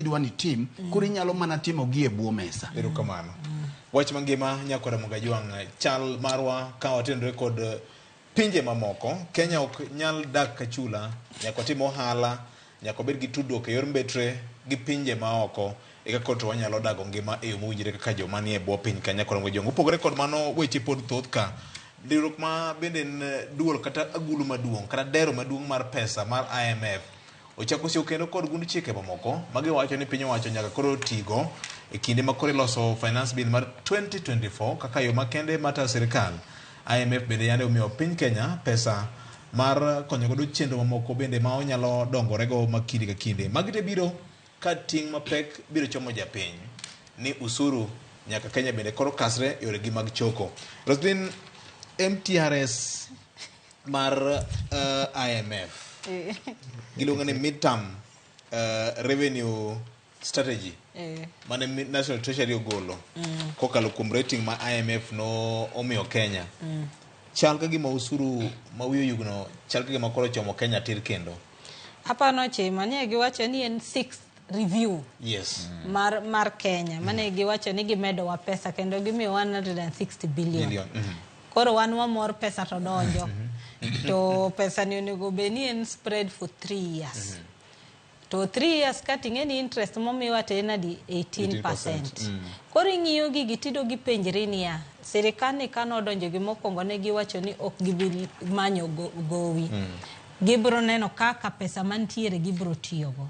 Idwa ni tim, koro inyalo mana timo gi e bwo mesa. Erokamano. Wach mangima nyakora Mugajwang', chal marwa ka watenore kod pinje mamoko, Kenya ok nyal dak ka chula, nyaka watim ohala, nyaka wabed gi tudruok e yor mbetre gi pinje maoko, eka koro to wanyalo dago ngima e yo mowinjore kaka joma nie bwo piny ka nyakora Mugajwang'. Opogore kod mano, weche pod thoth ka. Riwruok ma bende en duol kata agulu maduong' kata dero maduong' mar pesa mar IMF Ochako osiewo kendo kod gund chike mamoko ma giwacho ni piny owacho nyaka koro tigo e kinde ma koro iloso Finance Bill mar 2024 kaka yo makende mar tayo sirkal. IMF bende yande omiyo piny Kenya pesa mar konyo godo chenro mamoko bende ma onyalo dongorego ma kinde ka kinde. Magi te biro ka ting' mapek biro chomo japiny ni usuru nyaka Kenya bende koro kasre yoregi mag choko. Roslyn, MTRS mar IMF giluongo ni midterm revenue strategy mane National Treasury ogolo kokalo kuom rating ma IMF no omiyo Kenya. Chal ka gima usuru ma wiye oyugno chal ka gima koro chomo Kenya tir kendo. Apano chima ni giwacho ni en sixth review mar Kenya mane giwacho ni gimedowa pesa kendo gimiyo 160 billion. Billion. Koro wan wamor pesa to donjo. To pesa ni onego bed ni en spread for 3 years. To 3 years ka ting'e ni interest momiwa to en adi 18%. 18%. Koro ing'iyo gigi tido gipenjri niya, sirikal ni kane odonjo gi mokwongo ne giwacho ni ok gibi manyo gowi. Gibiro neno kaka pesa mantiere gibiro tiyogo.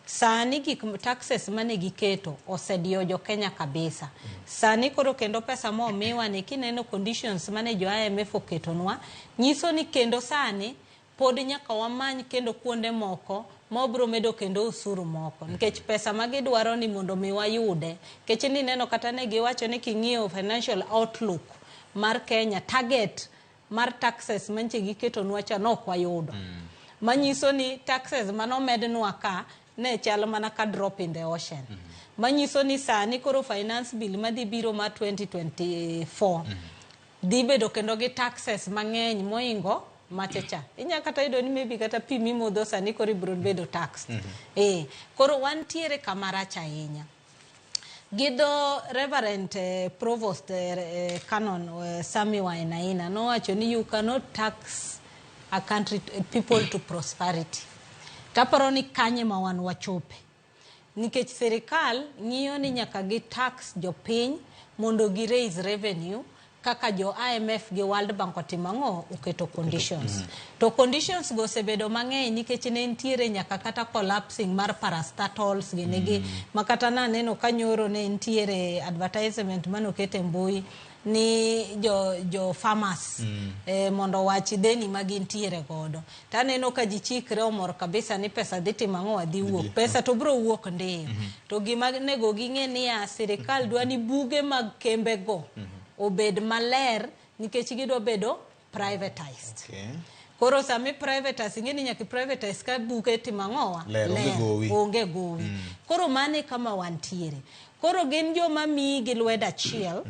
Sani gik taxes mane giketo osediyo jo Kenya kabisa. Sani koro kendo pesa momiwa ni kineno conditions mane jo IMF oketonwa, nyiso ni kendo sani pod nyaka wamany kendo kuonde moko ma wabiro medo kendo usuru moko. Nikech pesa ma gidwaro ni mondo mi wayude. Nikech nineno kata ne giwacho ni king'iyo financial outlook mar Kenya, target mar taxes manche giketonwa cha nok wayudo. Manyiso ni taxes manomednwa ka ne chal mana ka drop in the ocean. Manyiso ni sani koro finance bill madhi biro mar 2024 dhi bedo kendo gi taxes mang'eny moingo machacha. Inya kata yudo ni maybe kata pi mimodho sani koro ibiro bedo taxed. Koro wantiere kama rach ahinya. Gi dho Reverend Provost Canon Sami Wainaina nowacho ni you cannot tax a country people to prosperity. Taparo ni kanye ma wan wachope. Nikech sirikal ng'iyo ni nyaka gi tax jopiny mondo gi raise revenue kaka jo IMF gi World Bank otimo ang'o oketo conditions. To conditions go osebedo mang'eny nikech ne nitiere nyaka kata collapsing mar parastatals gini gi ma kata naneno ka nyoro ne nitiere advertisement manoket e mbui ni jo farmers mondo owach deni ma gintiere godo. To aneno ka ji chikre omor kabisa ni pesa dhi timo ang'o dhi wuok. Pesa to biro wuok ndiyo. To gima nego ging'e niya sirikal dwa ni buge mag kembe go obed maler nikech gidwa bedo privatized. Koro sama i privatize ing'e ni nyaka i privatize ka buge timo ang'owa? Ler, onge gowi. Onge gowi. Koro mano e kama wantiere. Koro gin joma miyi gi lwedo achiel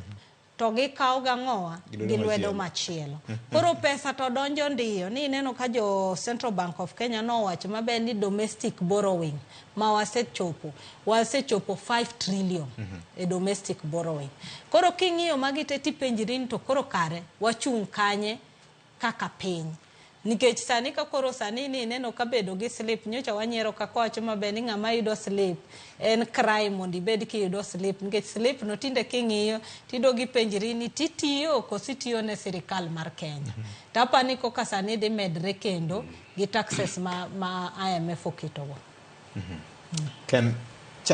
to gikawo gang'owa Gi lwedo gi lwedo machielo. Koro pesa to donjo ndiyo ni ineno ka jo Central Bank of Kenya nowacho maber ni domestic borrowing ma wasechopo 5 trillion e domestic borrowing. Koro king'iyo magi te tipenjri ni to koro kare wachung' kanye kaka piny. Nikech sani ka koro sani ni ineno ka bedo gi slip, nyocha wanyiero kaka wacho maber ni ng'ama yudo slip en crime mondo ibed kiyudo slip. Nikech slip no tinde king'iyo tiyudo gipenjri ni titiyo koso itiyo ne sirikal mar Kenya. To apani ni koka sani dhi medre kendo gi taxes ma IMF oketogo. Ken,